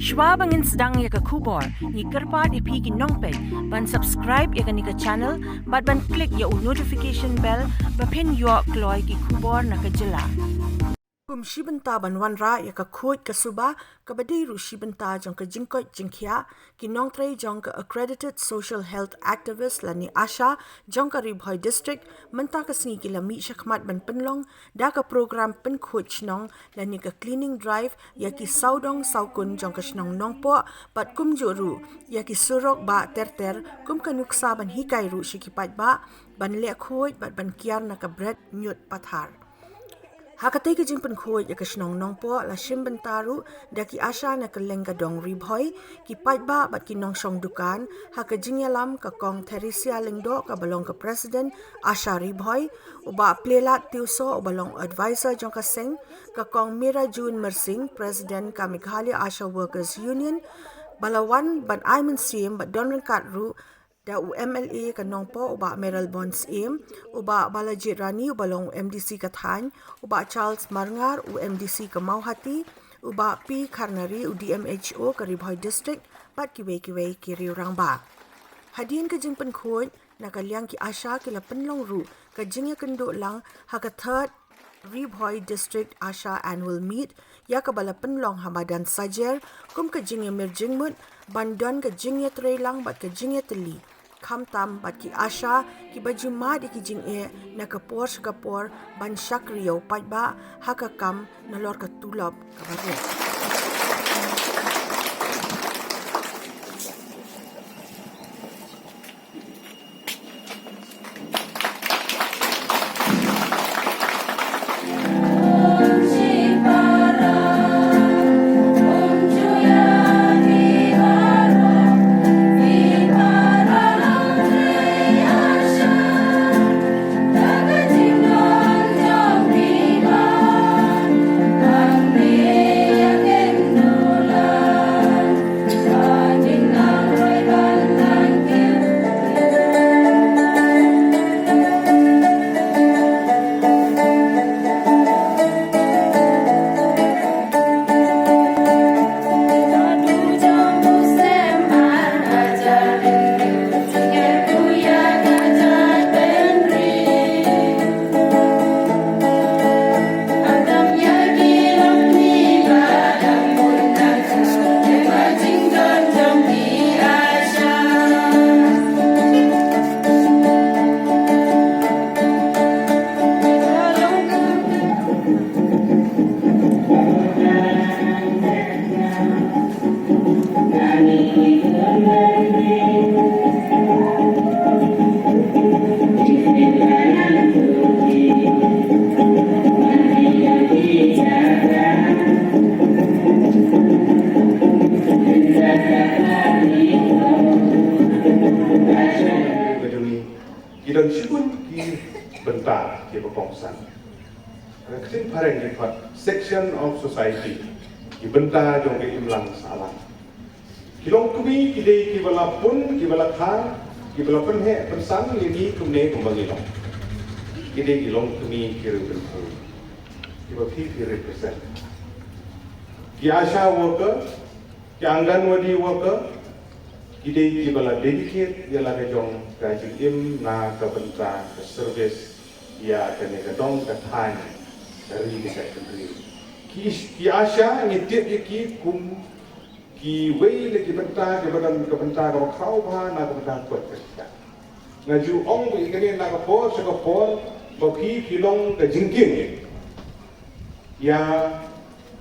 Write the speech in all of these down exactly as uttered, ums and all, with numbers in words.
Shwa ba ngin sdang ïa ka khubor, ngi kyrpad ïa phi ki nongpeit ban subscribe ïa kane ka channel bad ban click ïa u notification bell ba phin ïoh kloi ki khubor na ka jylla. Kum shi bynta ban wanrah ïa ka khuid ka suba, kaba dei ruh shi bynta jong ka jingkoit jingkhiah, ki nongtrei jong ka Accredited Social Health Activist lane ASHA jong ka Ri Bhoi District mynta ka sngi ki la mih shakhmat ban pynlong da ka program pynkhuid shnong lane ka cleaning drive ïa ki sawdong sawkun jong ka shnong Nongpoh bad kumjuh ruh ïa ki surok bah ter ter, kum ka nuksa ban hikai ruh sha ki paidbah ban leh khuid bad ban kiar na ka bret ñiut pathar. Ha katei ka jingpynkhuid ïa ka shnong Nongpoh la shim bynta ruh da ki ASHA na kylleng ka dong Ri Bhoi, ki paidbah bad ki nongshong dukan, ha ka jingïalam ka Kong Theresia Lyngdoh kaba long ka President ASHA Ri Bhoi, u Bah Plelad Tiewsoh uba long Advisor jong ka seng, ka Kong Mirajun Myrsing, President ka Meghalaya ASHA Workers Union, ba la wan ban ai mynsiem bad don ryngkat ruh da u MLA ka Nongpoh u Bah Mayralborn Syiem, u Bah Balajied Rani uba long u MDC ka thaiñ, u Bah Charles Marngar u MDC ka Mawhati, u Bah P Kharnari u DMHO ka Ri Bhoi District bad kiwei kiwei ki riew rangbah. Hadien ka jingpynkhuid, na ka liang ki ASHA ki la pynlong ruh ka jingïakynduh lang ha ka third Ri Bhoi District ASHA Annual Meet ïa kaba la pynlong ha madan Sajer, kum ka jingïamir jingmut ban don ka jingïatreilang bad ka jingïatylli, khamtam bad ki ASHA kiba ju mad ïa ki jingeh na ka por sha ka por ban shakri ïa u paidbah ha ka kam nalor ka tulop kaba rieh. Ki don shibun ki bynta kiba kongsan. Ka ktien phareng ki khot section of society, ki bynta jong ka imlang sahlang. Ki longkmie ki dei kiba la pun, kiba la kha, kiba la pynheh pynsan ïa ngi kumne kumba ngi long. Ki dei ki longkmie ki riew kynthei kiba phi phi represent. Ki ASHA worker, ki Anganwadi worker, ki dei kiba la dedicate ïa la ka jong ka jingim na ka bynta ka service ïa kane ka dong ka thaiñ, ka ri ka jaitbynriew. Ki, ki ASHA ngi tip ïa ki kum kiwei na ki bynta kiba don ka bynta kaba khraw bha na ka bynta ka koit ka khiah. Nga ju ong ba ïa kane na ka por sha ka por ba phi phi long ka jingkieng ïa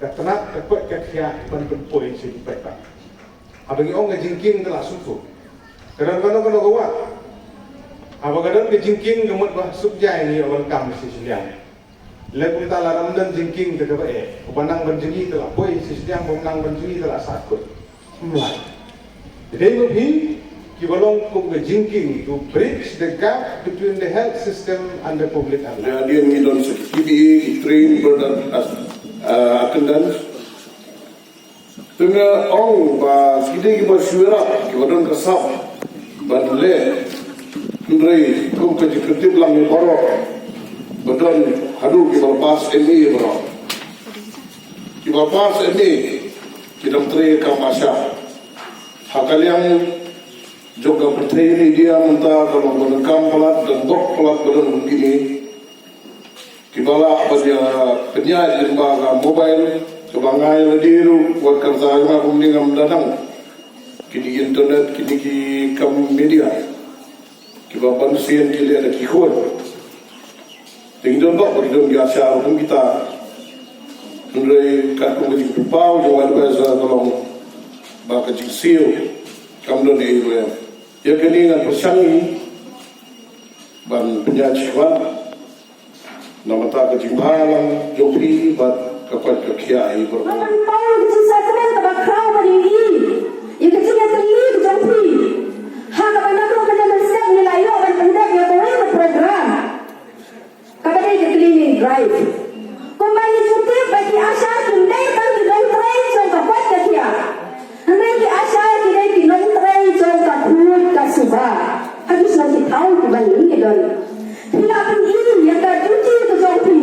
ka tnat ka koit ka khiah ban pynpoi sha ki paidbah. Haba ngi ong ka jingkieng te la sngewthuh. Ka don kano kano ka wad. Haba ka don ka jingkieng ka mut ba suk jai ngi ïoh ban kam shi shiliang. Leh kumta lada ym don jingkieng te kaba eh. Uba nang ban jngi te la poi shi shiliang, uba ym nang ban jngi te la sah kut. Ym lah. Te dei ba phi kiba long kum ka jingkieng to bridge the gap between the health system and the public at large. Hadien ngi don sa ki TPA, ki train, product, uh, attendance. Te nga ong ba ki dei kiba shu ïarap, kiba don ka sap ban leh, hynrei kum ka jingkyntip lang ïa baroh ba don haduh kiba la pass M A baroh. Kiba la pass M A ki dang Ka masa ha ka liang jong ka pyrthei media mynta ka long ba donkam palat, don bok palat ba don kine kiba lah ban ïa pynïaid lyngba ka mobile, kaba nga ïa lade ruh wat ka rta nga kumne ngam da dang kine internet, kine ki kam media kiba ban sien ki leh da ki khun. Te ngi don bok ba ki don ki asha ruh kum kita. Hynrei katkum ka jingpynpaw jong u advisor ka long ba ka jingsiew kam don ei ruh. Ïa kane ngan pyrshang ngi ban pynïaid shiwat na bynta ka jingbhalang jong phi bad ka koit ka khiah hi baroh. Ban pynpaw ïa ka jingsakmen kaba khraw ban ïohi ïa ka jingïatylli ka jong phi. Ha kaba naduh mynne mynsiem ngi la ïoh ban pyndep ïa kawei ka program kaba dei ka cleaning drive. Kumba ngi ju tip ba ki asha kim dei tang ki nongtrei jong ka koit ka khiah. Hynrei ki asha ki dei ki nongtrei jong ka khuid ka suba ha ki shnong ki thaw kiba ngi don. Phi lah pyni ïa ka duty ka jong phi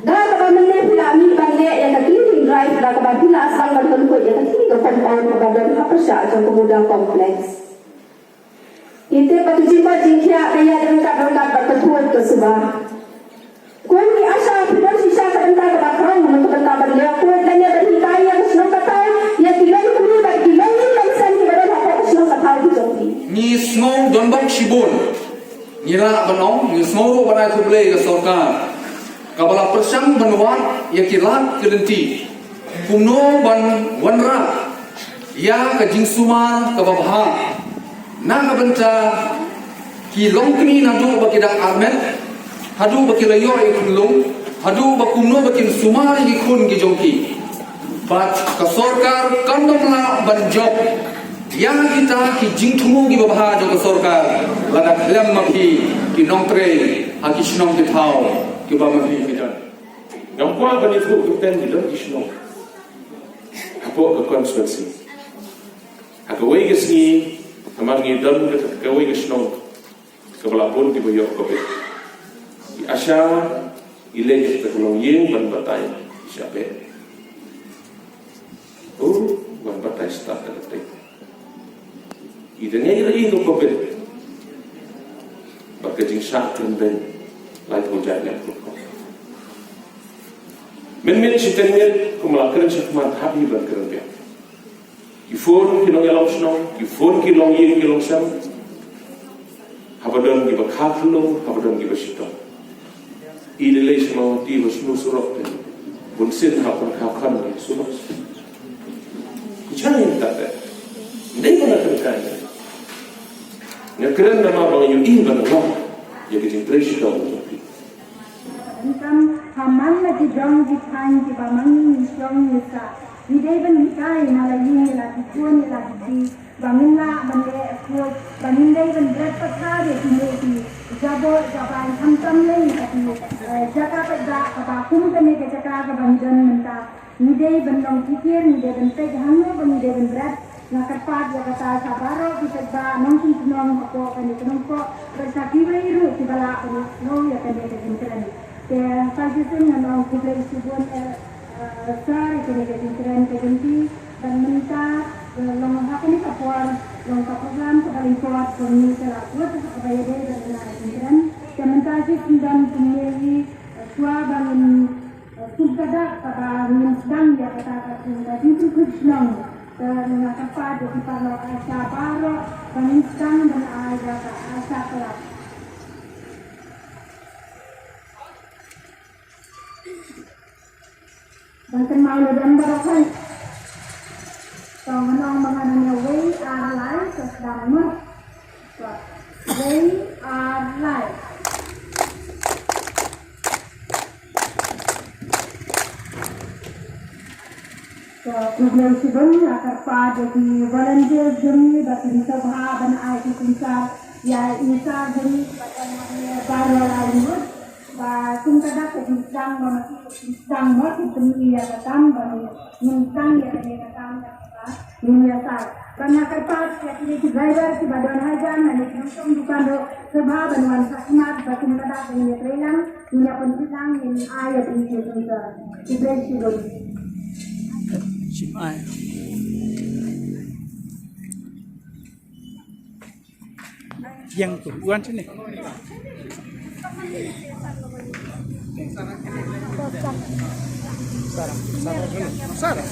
da kaba mynne phi lah mih ban leh ïa ka cleaning drive da kaba phi lah sdang ban pynkhuid ïa ka thing ka compound kaba don ha pyrshah jong ka Muda Complex. Ngi tip ba ka jingkoit jingkhiah ka ïaid ryngkat ryngkat bad ka khuid ka suba. Khun ki asha, phi don shisha ka bynta kaba khraw na ka bynta ban leh khuid lane ban hikai ïa ka shnong ka thaw ïa ki longkmie bad ki longïing longsem kiba don hapoh ka shnong ka thaw ka jong phi. Ngi sngew don bok shibun. Ngi lah ban ong, ngi sngew ruh ban ai khublei ïa ka sorkar kaba la pyrshang ban wad ïa ki lad ki lynti kumno ban wanrah ïa ka jingsumar kaba bha na ka bynta ki longkmie naduh ba ki dang armet haduh ba ki la ïoh ïa ki khunlung, haduh ba kumno ba kin sumar ïa ki khun ki jong ki. Bad ka sorkar kan ym lah ban jop ïa kita ki jingthmu kiba bha jong ka sorkar lada khlem ma phi ki nongtrei ha ki shnong ki thaw kiba ma phi phi don. Ngam kwah ban ïathuh kyrteng ki don ki shnong hapoh ka constituency. Ha kawei ka sngi namar ngi don ka kawei ka shnong kaba la bun kiba ïoh covid. Ki asha i leit ïa ka longïing ban batai sha peh. U ban batai stad da ka tei. I da ngei ra i ka covid. Bad ka jingshah kren beiñ lai phew jait ngan kut ko. Mynmiet shi teng miet kumba la kren shakhmat hap i ban kren biang. Ki phone ki nongïalam shnong, ki phone ki longïing ki longsem. Haba don kiba kha khunlung, haba don kiba shitom. I lei lei sha Mawhati ba shu surok te. Bun sien ha pang kha khan ne surok. Ku chang ïa kata te. Dei ba nga kren kai. Nga kren namar ba nga ïohi ba nga long ïa ka jingtrei shitom jong phi. Donkam ha man la ki jong ki thaiñ kiba ma ngi ngi shong ngi sah. Ngi dei ban hikai na la ïing ïa la ki khun ïa la ki kti ba ngin lah ban leh khuid, ba ngin dei ban bret pathar ïa kine ki jabor jabai, khamtam lei ïa ka ki, eh, jaka paidbah kaba kum kane ka jaka kaba ngi don mynta. Ngi dei ban long kikier, ngi dei ban peit hangno ba ngi dei ban bret. Nga kyrpad ïa kata sha baroh ki paidbah nongkyndong hapoh kane ka nongpoh bad sha kiwei ruh kiba lah ban ïohsngew ïa kane ka jingkren. Te sa shisien ngan ong khublei shibun, eh, eh, sir, ïa kane ka jingkren ka jong phi. Bad mynta, eh, long ha kane ka por long ka program kaba lyngkot ba ngi sa lah kut ha kaba ïadei bad kane ka jingkren. Te mynta shisien don kumne hi, eh, shuwa ba ngin Kum ka dak kaba ngin sdang ïa kata ka jing, ka jingpynkhih shnong. Te nga kyrpad ïa ki paralok ASHA baroh ba ngin sdang ban ai ïa ka ASHA Club. Ban kynmaw lada baroh kan. To ngan ong ba ngan ong ïa wei ar lai, to sdang mo. Wei ar lai. To khublei shibun, nga kyrpad ïa ki volunteers jong ngi ba kin sngewbha ban ai ki synshar ïa i sir jong ngi ba dang mane baroh lai mut. Ba kum ka dak ka jingsdang ba ma ki jingsdang ba ki pynïaid ïa ka kam ba ngin sdang ïa kane ka kam ïa ka ba ngin ïa sah. Ba nga kyrpad ïa kine ki driver kiba don hajan lane ki nongshong dukan ruh sngewbha ban wan sah khmat ba kum ka dak ba ngin ïa trei lang, ngin ïa pynpit lang, ngin ai ïa kine ki driver. Khublei shibun. Shim ai. Yang tu, bukan sini. Sarah, Sarah dulu. Sarah.